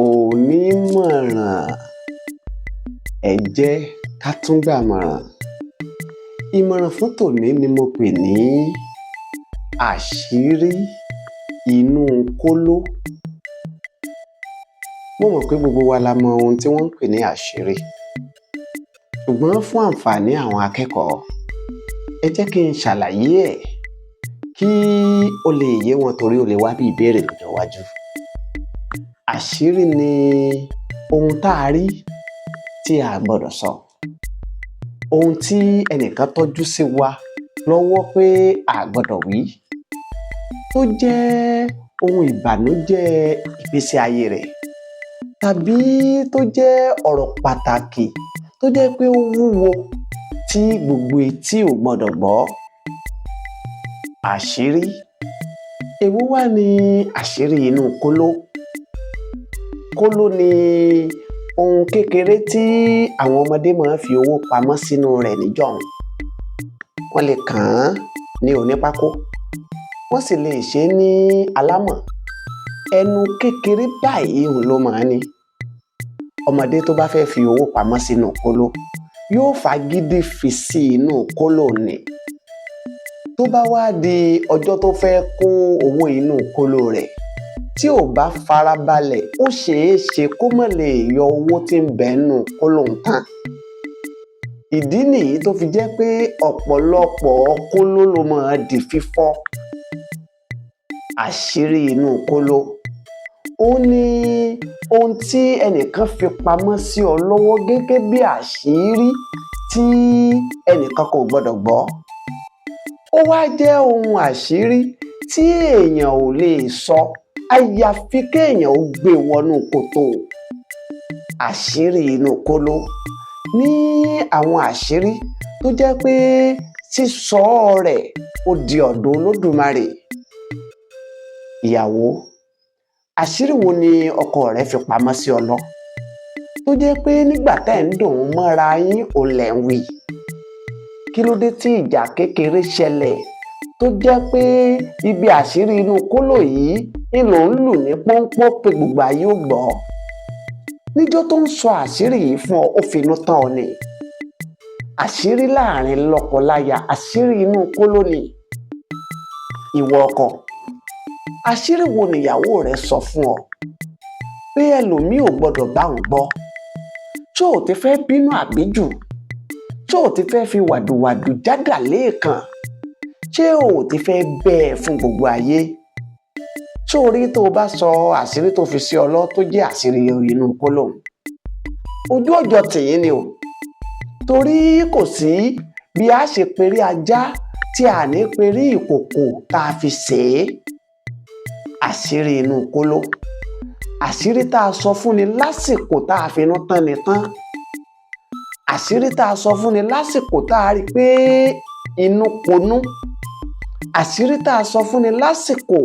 Onímọ̀ràn, ẹ jẹ́ ká tún gbàmọ̀ràn. Ìmọ̀ràn fún tòní ni mo pè ní àṣírí inú kóló. Mo mọ̀ pé gbogbo wa la mọ ohun tí wọ́n ń pè ní àṣírí, ṣùgbọ́n fún àǹfààní àwọn akẹ́kọ̀ọ́, ẹ jẹ́ kí n ṣàlàyé ẹ̀ kí ó lè yé wọn torí ó lè wá bí ìbéèrè lọ́jọ́ iwájú. Àṣírí ni ohun tá a rí tí a à gbọdọ̀ sọ, ohun tí ẹnìkan tọ́jú sí wa lọ́wọ́ pé a à gbọdọ̀ wí, tó jẹ́ ohun ìbànújẹ́ ìgbésí ayé rẹ̀ tàbí tó jẹ́ ọ̀rọ̀ pàtàkì tó jẹ́ pé ó wúwo tí gbogbo etí ò gbọdọ̀ gbọ́. Àṣírí, èwo wá ni àṣírí inú kóló? Kóló ni ohun kékeré tí àwọn ọmọdé máa ń fi owó pamọ́ sínú rẹ̀ níjọ́un. Wọ́n lè kàn án ní onípákó, wọ́n sì lè ṣe é ní alámọ̀. Ẹnu kékeré báyìí òhun ló máa ń ní. Ọmọdé tó bá fẹ́ fi owó pamọ́ sínú kóló yóò fagídí fi sí inú kóló un ni. Tó bá wá di ọjọ́ tó fẹ́ kó owó inú kóló rẹ̀, tí ò bá farabalẹ̀, ó ṣeé ṣe kó má leè yọ owó tí ń bẹ nínú kóló un tán. Ìdí nìyí tó fi jẹ́ pé ọ̀pọ̀lọpọ̀ kóló ló máa ń di fífọ́. Àṣírí inú kóló, òhun ni ohun tí ẹnìkan fi pamọ́ sí ọ lọ́wọ́ gẹ́gẹ́ bí àṣírí tí ẹnìkankan ò gbọdọ̀ gbọ́. Ó wá jẹ́ ohun àṣírí tí èèyàn ò lè sọ àyàfi kéèyàn ó gbé e wọnú kòtò. Àṣírí inú kóló ní àwọn àṣírí tó jẹ́ pé sísọ ọ́ rẹ̀ ó di ọ̀dọ̀ Olódùmarè. Ìyàwó, àṣírí wo ni ọkọ rẹ fi pamọ́ sí ọ lọ́ tó jẹ́ pé nígbà tẹ́ ẹ̀ ń dùn ún mọ́ra yín òun lẹ̀ ń wí? Kí ló dé tí ìjà kékeré ṣẹlẹ̀ tó jẹ́ pé ibi àṣírí inú kóló yìí ń lò ń lù ní pọ́npọ́ pé gbogbo ayé ó gbọ́? Níjọ́ tó ń sọ àṣírí yìí fún ọ, ó finú tán ọ ni. Àṣírí láàrin lọ́kọláya, àṣírí inú kóló ni. Ìwọ ọkọ, àṣírí wo nìyàwó rẹ sọ fún ọ pé ẹlòmíì ò gbọdọ̀ bá òun gbọ́? Ṣó ò ti fẹ́ bínú àbíjù? Ṣó ò ti fẹ́ fi wàdùwàdù jádà léèkàn? Ṣé o ò ti fẹ́ bẹ́ ẹ fún gbogbo ayé? Ṣó o rí tó o bá sọ àṣírí tó fi sí ọ lọ́wọ́ tó jẹ́ àṣírí inú kóló un? Ojú ó jọ tì yín ni o, torí kò sí bí a ṣe perí ajá tí a à ní perí ìkòkò tá a fi sè é. Àṣírí inú kóló, àṣírí tá a sọ fúnni lásìkò tá a finú tán ni tán, àṣírí tá a sọ fúnni lásìkò tá a rí i pé inú konú, àṣírí tá a sọ fúnni lásìkò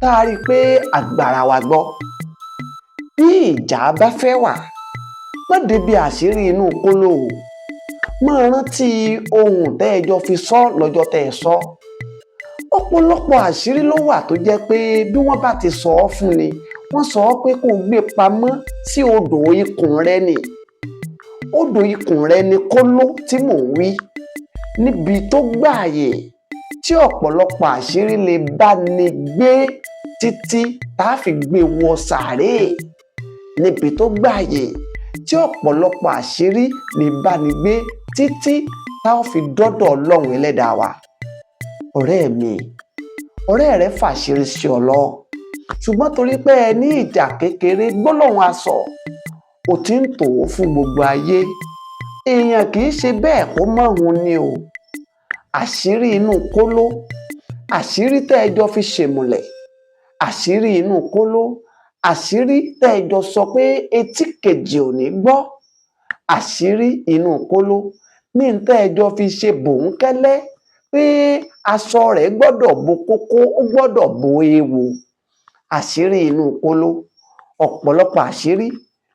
tá a rí i pé àgbàrá wa gbọ́. Bí ìjà bá fẹ́ wà, má débi àṣírí inú kóló o. Máa rántí ohùn tẹ́ ẹ jọ fi sọ́ lọ́jọ́ tẹ́ ẹ sọ́. Ọ̀pọ̀lọpọ̀ àṣírí ló wà tó jẹ́ pé bí wọ́n bá ti sọ ọ́ fúnni, wọ́n sọ ọ́ pé kó o gbé pamọ́ sí odò ikùn rẹ ni. Odò ikùn rẹ ni kóló tí mò ń wí, níbi tó gbààyè tí ọ̀pọ̀lọpọ̀ àṣírí lè bá ni gbé títí tá a fi gbé wọ sàréè, níbi tó gbààyè tí ọ̀pọ̀lọpọ̀ àṣírí lè bá ni gbé títí tá ó fi dọ́dọ̀ Ọlọ́run ẹlẹ́dàá wa. Ọ̀rẹ́ mi, ọ̀rẹ́ rẹ fàṣírí sí ọ lọ́wọ́, ṣùgbọ́n torí pé ẹ ní ìjà kékeré gbólóhùn asọ̀, o ti ń tò ó fún gbogbo ayé. Èèyàn kì í ṣe bẹ́ẹ̀ kó mọ̀hun ni o. Àṣírí inú kóló, àṣírí tẹ́ ẹ jọ fi ṣèmùlẹ̀, àṣírí inú kóló, àṣírí tẹ́ ẹ jọ sọ pé etí kejì ò ní gbọ́, àṣírí inú kóló ní n tẹ́ ẹ jọ fi ṣe bòńkẹ́lẹ́ pé aṣọ rẹ̀ gbọ́dọ̀ bo kókó, ó gbọ́dọ̀ bo eéwo. Àṣírí inú kóló, ọ̀pọ̀lọpọ̀ àṣírí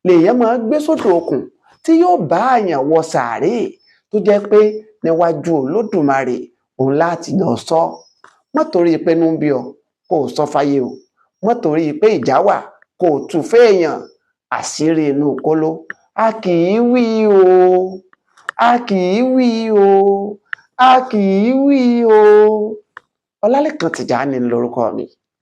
lèèyàn máa ń gbé sódò okùn tí yóò bá àyàn wọ sàréè tó jẹ́ pé níwájú Olódùmarè òun láti lọ sọ. Má torí pé inú ń bí ọ kó o sọ fáyé o, má torí pé ìjà wà kó o tú fẹ́ẹ̀yàn. Àṣírí inú kóló, a kì í wí o, a kì í wí o, a kì í wí o. Ọlálékan Tìjání lórúkọ mi.